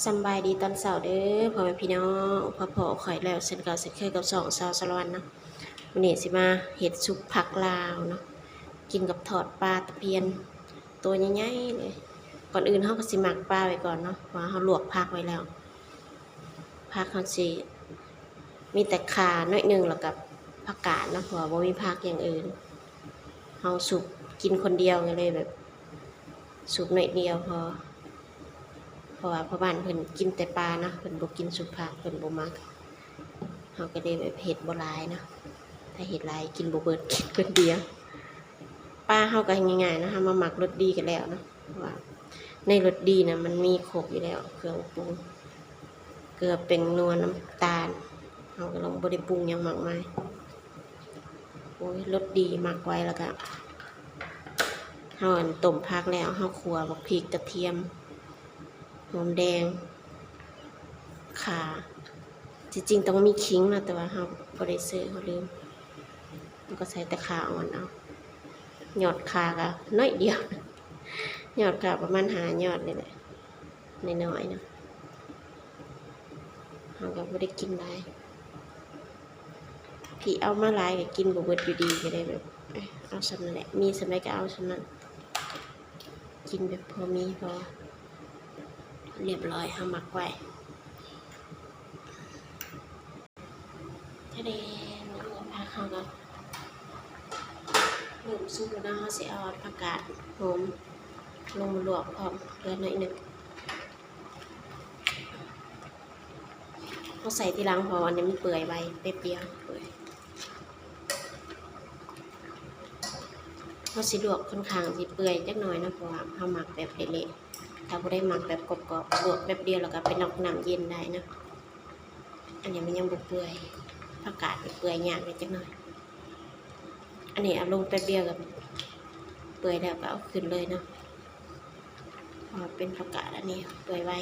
ສຳບາຍດີຕອນເຊົ້າເດີພໍ່ແມ່ພີ່ນ້ອງ, ມາພໍ້ຂ້ອຍແລ້ວເຊັ່ນເກົ່າເຊັ່ນເຄີຍກັບຊ່ອງສາວສາລະວັນເນາະ. ມື້ນີ້ຊິມາເຮັດຊຸບຜັກລາວເນາະ ກິນກັບທອດປາຕະພຽນ ໂຕໃຫຍ່ໆເລີຍ. ກ່ອນອື່ນເຮົາກໍຊິໝັກປາໄວ້ກ່ອນເນາະ ເພາະວ່າເຮົາລວກຜັກໄວ້ແລ້ວ. ຜັກເຮົາຊິມີແຕ່ຂ່າໜ້ອຍໜຶ່ງ ແລ້ວກໍຜັກກາດເນາະ ເພາະວ່າບໍ່ມີຜັກຢ່າງອື່ນ. ເຮົາສຸບກິນຄົນດຽວກໍເລີຍແບບສຸບໜ້ອຍດຽວພໍ ເພາະວ່າພໍ່ບ້ານເພິ່ນກິນແຕ່ປາເນາະ ເພິ່ນບໍ່ກິນຊຸບຜັກ ເພິ່ນບໍ່ມັກ. ເຮົາກໍເລີຍແບບເຮັດບໍ່ຫຼາຍເນາະ ຖ້າເຮັດຫຼາຍກິນບໍ່ເບິດ ກິນຄົນດຽວ. ປາເຮົາກໍງ່າຍໆເນາະ ເຮົາມາໝັກລົດດີກໍແລ້ວເນາະ ເພາະວ່າໃນລົດດີນະມັນມີຄົບຢູ່ແລ້ວ ເຄື່ອງປຸງ ເກືອ ແປ້ງນົວ ນ້ຳຕານ ເຮົາກໍລອງບໍ່ໄດ້ປຸງຫຍັງມາກມາຍ. ໂອ້ຍ ລົດດີໝັກໄວ້ ແລ້ວກໍເຮົາອັນຕົ້ມຜັກແລ້ວ ເຮົາຂົ້ວບັກພິກ ກະທຽມ ຫອມແດງ ຂ່າ ທີ່ຈິງຕ້ອງມີຂິງເນາະ ແຕ່ວ່າເຮົາບໍ່ໄດ້ຊື້ ເຮົາລືມ ເຮົາກໍໃສ່ແຕ່ຂ່າອ່ອນເອົາ. ຍອດຂ່າກໍໜ້ອຍດຽວ ຍອດຂ່າປະມານຫ້າຍອດນີ້ແຫຼະ ນ້ອຍໆເນາະ ເຮົາກໍບໍ່ໄດ້ກິນຫຼາຍ. ທີ່ເອົາມາຫຼາຍກໍກິນບໍ່ເບິດຢູ່ດີ ກໍເລີຍແບບ ເອີ ເອົາສ່ຳນັ້ນແຫຼະ ມີສ່ຳໃດກໍເອົາສ່ຳນັ້ນ ກິນແບບພໍມີພໍ. ລຽບຮ້ອຍ ເຮົາໝັກໄວ້. ທະເດ ຜັກເຮົາກໍເລີ່ມສຸກແລ້ວເນາະ ເຮົາຊິເອົາຜັກກາດຫອມລົງມາລວກພ້ອມ ເຫຼືອໜ້ອຍໜຶ່ງ ເຮົາໃສ່ທີຫຼັງ ເພາະວ່າອັນນີ້ມັນເປື່ອຍໄວ ແປັບດຽວເປື່ອຍ. ເຮົາຊິລວກຂ້ອນຂ້າງຊິເປື່ອຍຈັກໜ້ອຍເນາະ ເພາະວ່າເຮົາມັກແບບເລະໆ ຖ້າຜູ້ໃດມັກແບບກອບໆ ລວກແປັບດຽວແລ້ວກໍໄປນອກນ້ຳເຢັນໄດ້ເນາະ. ອັນນີ້ມັນຍັງບໍ່ເປື່ອຍ ຜັກກາດເປື່ອຍຍາກແດ່ຈັກໜ້ອຍ. ອັນນີ້ເອົາລົງແປັບດຽວກໍເປື່ອຍແລ້ວກໍເອົາຂຶ້ນເລີຍເນາະ ເພາະວ່າເປັນຜັກກາດ ອັນນີ້ເປື່ອຍໄວ.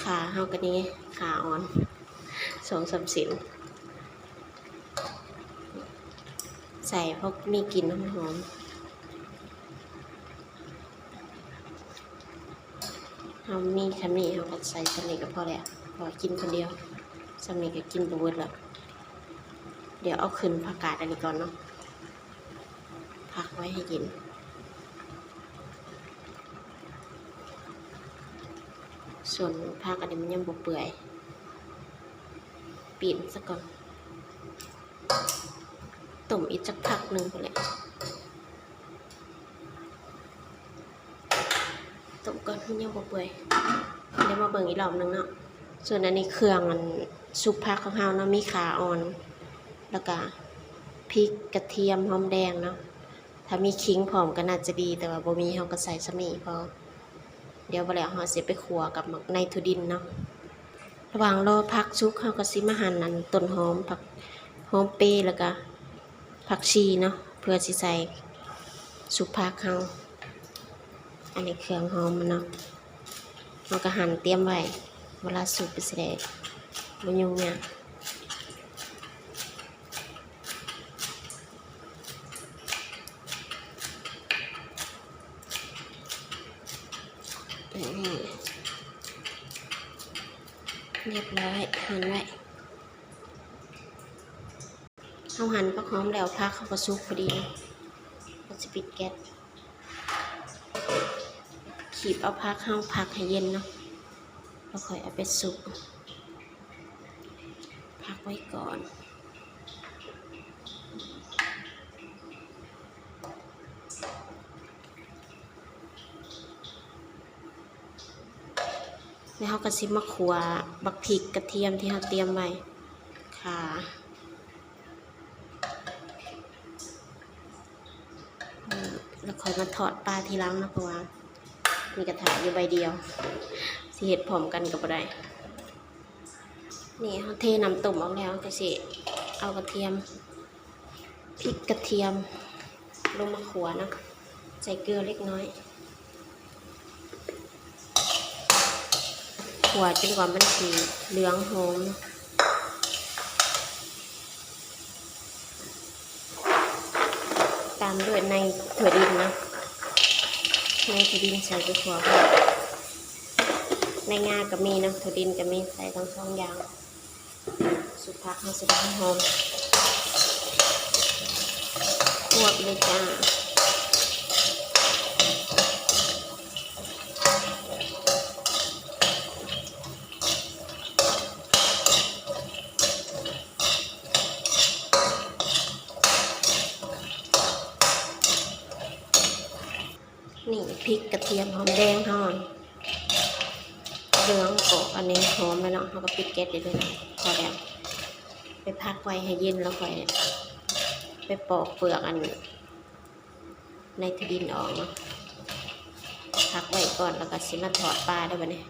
ຂ່າເຮົາກໍນີ້ ຂ່າອ່ອນ ສອງສາມເສັ້ນ ໃສ່ພໍມີກິ່ນຫອມໆ. ເຮົາມີສ່ຳນີ້ ເຮົາກໍໃສ່ສ່ຳນີ້ກໍພໍແລ້ວ ເພາະວ່າກິນຄົນດຽວ ສ່ຳນີ້ກໍກິນບໍ່ເບິດແລ້ວ. ດຽວເອົາຂຶ້ນຜັກກາດອັນນີ້ກ່ອນເນາະ ພັກໄວ້ໃຫ້ເຢັນ. ສ່ວນຜັກອັນນີ້ມັນຍັງບໍ່ເປື່ອຍ ປີ້ນຊະກ່ອນ. ຕົ້ມອີກຈັກພັກໜຶ່ງພຸ້ນແຫຼະ ຕົ້ມກ່ອນ ມັນຍັງບໍ່ເປື່ອຍ ດຽວມາເບິ່ງອີກລອບໜຶ່ງເນາະ. ສ່ວນອັນນີ້ເຄື່ອງອັນຊຸບຜັກຂອງເຮົາເນາະ ມີຂ່າອ່ອນ ແລ້ວກະພິກ ກະທຽມ ຫອມແດງເນາະ. ຖ້າມີຂິງພ້ອມກໍໜ້າຈະດີ ແຕ່ວ່າບໍ່ມີ ເຮົາກໍໃສ່ສ່ຳນີ້ພໍ. ດຽວບໍ່ແລ້ວເຮົາຊິໄປຂົ້ວກັບໝາກໄນໂຕດິນເນາະ. ລະຫວ່າງລໍຜັກສຸກ ເຮົາກໍຊິມາຫັ່ນອັນຕົ້ນຫອມ ຜັກຫອມເປ ແລ້ວກະຜັກຊີເນາະ ເພື່ອຊິໃສ່ຊຸບຜັກເຮົາ. ອັນນີ້ເຄື່ອງຫອມມັນເນາະ ເຮົາກໍຫັ່ນຕຽມໄວ້ ເວລາສຸກກໍຊິໄດ້ບໍ່ຫຍຸ້ງຍາກ. ຮຽບຮ້ອຍ ຫັ່ນໄວ້. ເຮົາຫັ່ນຜັກຫອມແລ້ວ ຜັກເຮົາກໍສຸກພໍດີ ເຮົາຊິປິດແກັສ ຄີບເອົາຜັກເຮົາ ພັກໃຫ້ເຢັນເນາະ ແລ້ວຄ່ອຍເອົາໄປສຸກ. ພັກໄວ້ກ່ອນ ແລ້ວເຮົາກໍຊິມາຂົ້ວບັກພິກກະທຽມທີ່ເຮົາຕຽມໄວ້ ຂ່າ ແລ້ວຄ່ອຍມາທອດປາທີຫຼັງເນາະ ເພາະວ່າມີກະທະຢູ່ໃບດຽວ ຊິເຮັດພ້ອມກັນກໍບໍ່ໄດ້. ນີ້ເຮົາເທນ້ຳຕົ້ມອອກແລ້ວ ເຮົາກໍຊິເອົາກະທຽມ ພິກກະທຽມລົງມາຂົ້ວເນາະ ໃສ່ເກືອເລັກນ້ອຍ ຂົ້ວຈົນກວ່າມັນຊິເຫຼືອງຫອມ ຕາມດ້ວຍໃນຖົ່ວດິນເນາະ. ໃນຖົ່ວດິນໃສ່ໄປທົ່ວ ໃນງາກໍມີເນາະ ຖົ່ວດິນກໍມີ ໃສ່ທັງສອງຢ່າງ. ຊຸບຜັກເຮົາຊິໄດ້ຫອມໆ ຄວກເລີຍຈ້າ. ນີ້ ພິກ ກະທຽມ ຫອມແດງ ເຮົາເຫຼືອງອອກ ອັນນີ້ຫອມແລ້ວເນາະ ເຮົາກໍປິດແກັສໄດ້ເລີຍ. ພໍແລ້ວ ໄປພັກໄວ້ໃຫ້ເຢັນ ແລ້ວຄ່ອຍໄປປອກເປືອກອັນ ໃນຖົ່ວດິນອອກເນາະ ພັກໄວ້ກ່ອນ ແລ້ວກໍຊິມາທອດປາເດີ້ບັດນີ້.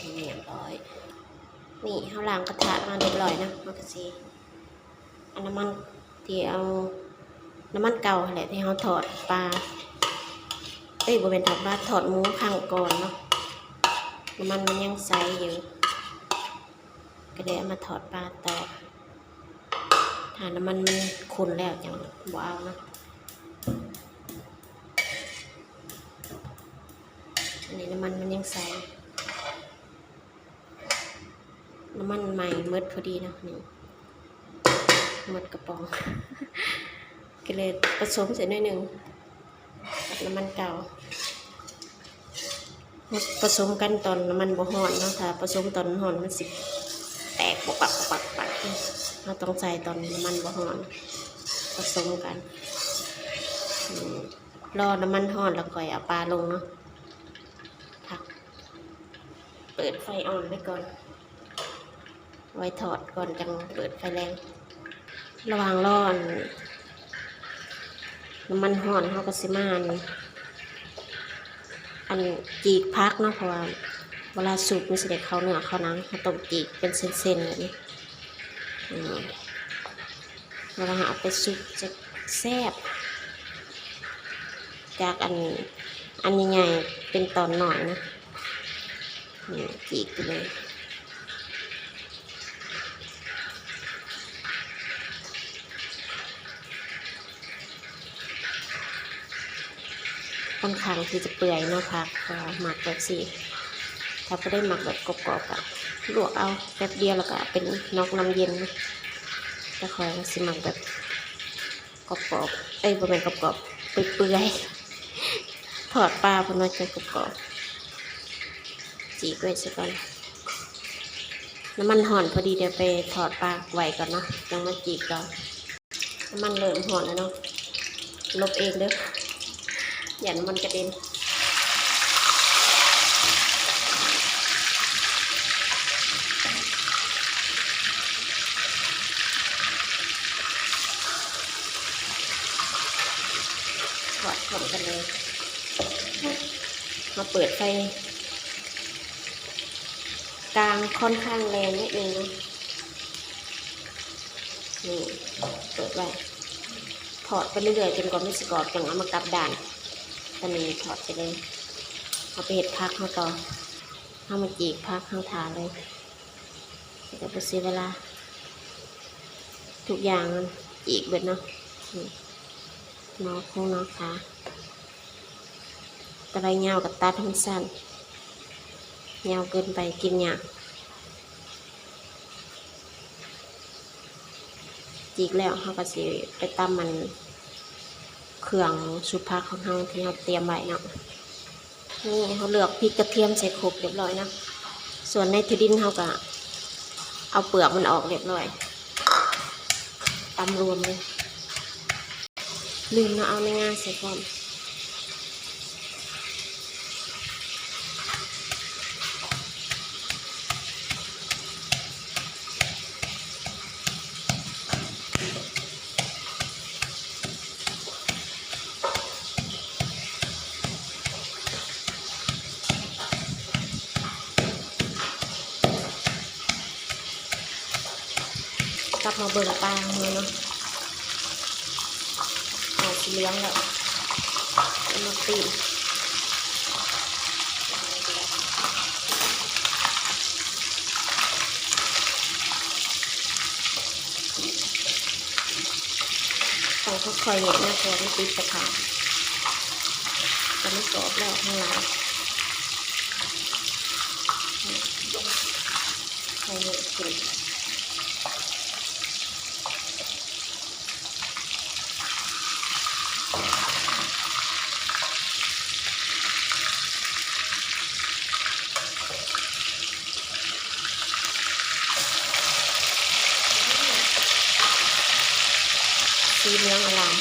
ນີ້ຮຽບຮ້ອຍ ນີ້ເຮົາລ້າງກະທະມາຮຽບຮ້ອຍນະ ເຮົາກໍຊິເອົານ້ຳມັນທີ່ເອົາ ນ້ຳມັນເກົ່າຫັ້ນແຫຼະ ທີ່ເຮົາທອດປາ ເອີຍ ບໍ່ແມ່ນທອດປາ ທອດໝູຄັ້ງກ່ອນເນາະ ນ້ຳມັນມັນຍັງໃສຢູ່ ກໍເລີຍເອົາມາທອດປາຕໍ່. ຖ້ານ້ຳມັນມັນຂຸ່ນແລ້ວຈັ່ງບໍ່ເອົາເນາະ ອັນນີ້ນ້ຳມັນມັນຍັງໃສ ນ້ຳມັນໃໝ່ໝົດພໍດີເນາະ ນີ້ໝົດກະປ໋ອງ ກໍເລີຍປະສົມໃສ່ໜ້ອຍໜຶ່ງ ກັບນ້ຳມັນເກົ່າ ປະສົມກັນຕອນນ້ຳມັນບໍ່ຮ້ອນເນາະ ຖ້າປະສົມຕອນມັນຮ້ອນມັນຊິແຕກປົກປັກໆໆ ເຮົາຕ້ອງໃສ່ຕອນນ້ຳມັນບໍ່ຮ້ອນ ປະສົມກັນ ອືມ ລໍນ້ຳມັນຮ້ອນແລ້ວຄ່ອຍເອົາປາລົງເນາະ ພັກ ເປີດໄຟອ່ອນໄວ້ກ່ອນ ໄວ້ທອດກ່ອນ ຈັ່ງເປີດໄຟແຮງ. ລະຫວ່າງລໍອັນ ນ້ຳມັນຮ້ອນ ເຮົາກໍຊິມາອັນ ອັນຈີກຜັກເນາະ ເພາະວ່າເວລາຊຸບມັນຊິໄດ້ເຂົ້າເນື້ອເຂົ້າໜັງ ເຮົາຕ້ອງຈີກເປັນເສັ້ນໆ ແບບນີ້ ອືມ ເວລາເຮົາເອົາໄປຊຸບຈະແຊບ ຈາກອັນ ອັນໃຫຍ່ໆ ເປັນຕອນນ້ອຍນະ ນີ້ ຈີກໄປເລີຍ. ຂ້ອນຂ້າງທີ່ຈະເປື່ອຍເນາະ ຜັກ ກໍມັກແບບຊີ້ ຖ້າຜູ້ໃດມັກແບບກອບໆ ກໍລວກເອົາແປັບດຽວ ແລ້ວກໍເອົາໄປນອກນ້ຳເຢັນ ແຕ່ຂ້ອຍຊິມັກແບບ ກອບໆ ເອີຍ ບໍ່ແມ່ນກອບໆ ເປື່ອຍໆ ທອດປາເພິ່ນວ່າຈັ່ງກອບໆ ຈີກໄວ້ຊະກ່ອນ ນ້ຳມັນຮ້ອນພໍດີ ດຽວໄປທອດປາໄວ້ກ່ອນເນາະ ຈັ່ງມາຈີກຕໍ່ ນ້ຳມັນເລີ່ມຮ້ອນແລ້ວເນາະ ຫຼົບເອງເດີ້ ຢ້ານມັນກະເດັນ ທອດພ້ອມກັນເລີຍ ມາເປີດໄຟກາງ ຄ່ອນຂ້າງແຮງນິດໜຶ່ງເນາະ ນີ້ ເປີດໄວ້ ທອດໄປເລື້ອຍໆ ຈົນກວ່າມັນຊິກອບ ຈັ່ງເອົາມາກັບດ້ານ ຕອນນີ້ທອດໄປເລີຍ ເຮົາໄປເຮັດຜັກເຮົາຕໍ່ ເຮົາມາຈີກຜັກເຮົາຖ້າເລີຍ ຈະໄດ້ບໍ່ເສຍເວລາ ທຸກຢ່າງຈີກເບິດເນາະ ນີ້ ໜໍ່ຄົງໜໍ່ຂາ ຕະໄລຍາວກໍຕັດໃຫ້ມັນສັ້ນ ຍາວເກີນໄປກິນຍາກ. ຈີກແລ້ວເຮົາກໍຊິໄປຕຳອັນເຄື່ອງຊຸບຜັກຂອງເຮົາທີ່ເຮົາຕຽມໄວ້ເນາະ. ນີ້ເຮົາເລືອກພິກກະທຽມໃສ່ຄົກຮຽບຮ້ອຍເນາະ. ສ່ວນໃນຖົ່ວດິນເຮົາກໍເອົາເປືອກມັນອອກຮຽບຮ້ອຍ ຕຳລວມເລີຍ. ລືມເນາະ ເອົາໃນງາໃສ່ພ້ອມ. ກັບມາເບິ່ງປາເຮົາເນາະ ອອກສີເຫຼືອງແລ້ວ ເອົາມາປີ້ງ ຕ້ອງຄ່ອຍໆແຫຍະນະ ເພາະວ່າມັນຕິດກະທະ. ອັນນີ້ກອບແລ້ວທາງຫຼັງ ໃສ່ເຍອະຂຶ້ນ ສີເຫຼືອງອະລາມ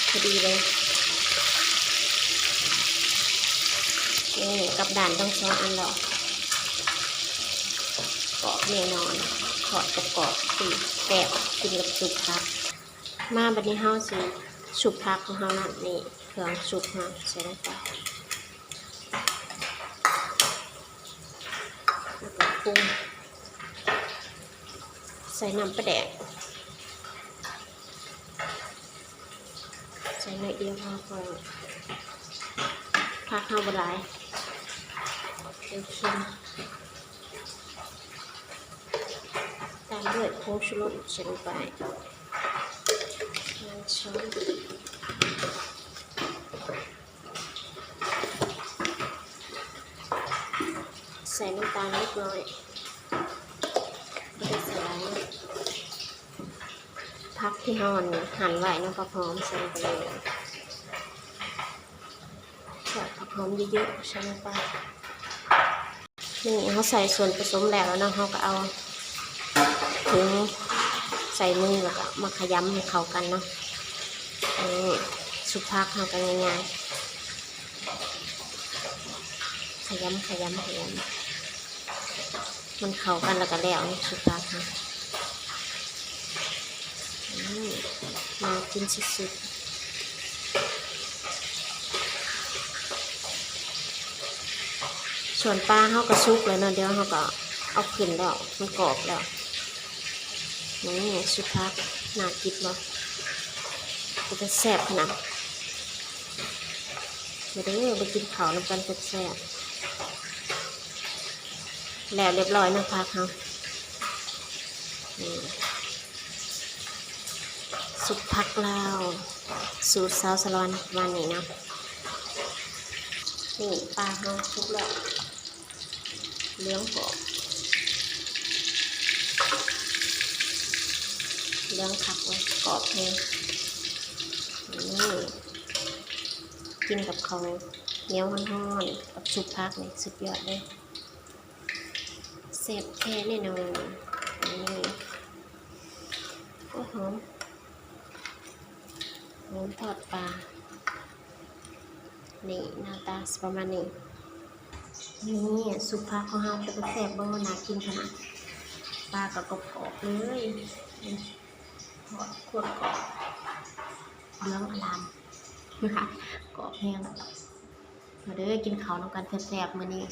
ພໍດີເລີຍ. ນີ້ກັບດ້ານທັງສອງອັນແລ້ວ ກອບແນ່ນອນ ທອດກອບໆ ທີ່ແຊບກິນກັບຊຸບຜັກ. ມາບັດນີ້ເຮົາຊິຊຸບຜັກຂອງເຮົານຳ ນີ້ເຄື່ອງຊຸບເຮົາໃສ່ລົງໄປ ແລ້ວກໍປຸງ ໃສ່ນ້ຳປາແດກ ໃສ່ໜ້ອຍດຽວພໍ ເພາະວ່າຜັກເຮົາບໍ່ຫຼາຍ ດຽວເຄັມ. ຕາມດ້ວຍຜົງຊູລົດ ໃສ່ລົງໄປໜຶ່ງຊ້ອນ ໃສ່ນ້ຳຕານເລັກນ້ອຍ ບໍ່ໄດ້ໃສ່ຫຼາຍເນາະ. ຜັກທີ່ເຮົາ ອັນ ຫັ່ນໄວ້ເນາະ ຜັກຫອມ ໃສ່ລົງໄປເລີຍ ໃສ່ຜັກຫອມເຍອະໆ ໃສ່ລົງໄປ. ນີ້ເຮົາໃສ່ສ່ວນປະສົມແລ້ວເນາະ ເຮົາກໍເອົາຖົງໃສ່ມື ແລ້ວກໍມາຂະຫຍຳໃຫ້ເຂົ້າກັນເນາະ. ນີ້ ຊຸບຜັກເຮົາກໍງ່າຍໆ ຂະຫຍຳ ຂະຫຍຳ ຂະຫຍຳ ມັນເຂົ້າກັນແລ້ວກໍແລ້ວ ຊຸບຜັກເຮົາ. ອືມ ໜ້າກິນສຸດໆ. ສ່ວນປາເຮົາກໍສຸກແລ້ວເນາະ ດຽວເຮົາກໍເອົາຂຶ້ນແລ້ວ ມັນກອບແລ້ວ. ນີ້ຊຸບຜັກ ໜ້າກິນບໍ່? ເປັນຕາແຊບຂະໜາດ. ມາເດີ ມາກິນເຂົ້ານຳກັນແຊບໆ. ແລ້ວລຽບຮ້ອຍເນາະ ຜັກເຮົາ ນີ້ ຊຸບຜັກລາວ ສູດສາວສະຫຼວນ ປະມານນີ້ເນາະ. ນີ້ປາເຮົາສຸກແລ້ວ ເຫຼືອງກອບ ເຫຼືອງຄັກເລີຍ ກອບແຮງ. ນີ້ ກິນກັບເຂົ້າໜຽວຮ້ອນໆ ກັບຊຸບຜັກນີ້ສຸດຍອດເລີຍ. ແຊບແທ້ແນ່ນອນ. ນີ້ ໂອ້ ຫອມ ຫອມທອດປາ. ນີ້ໜ້າຕາຊິປະມານນີ້. ນີ້ຊຸບຜັກຂອງເຮົາເປັນຕາແຊບບໍ່? ໜ້າກິນຂະໜາດ. ປາກໍກອບໆ ເລີຍ ທອດຄວດກອບ ເຫຼືອງອະລາມ ກອບແຮງ. ມາເດີ ກິນເຂົ້ານຳກັນແຊບໆ ມື້ນີ້.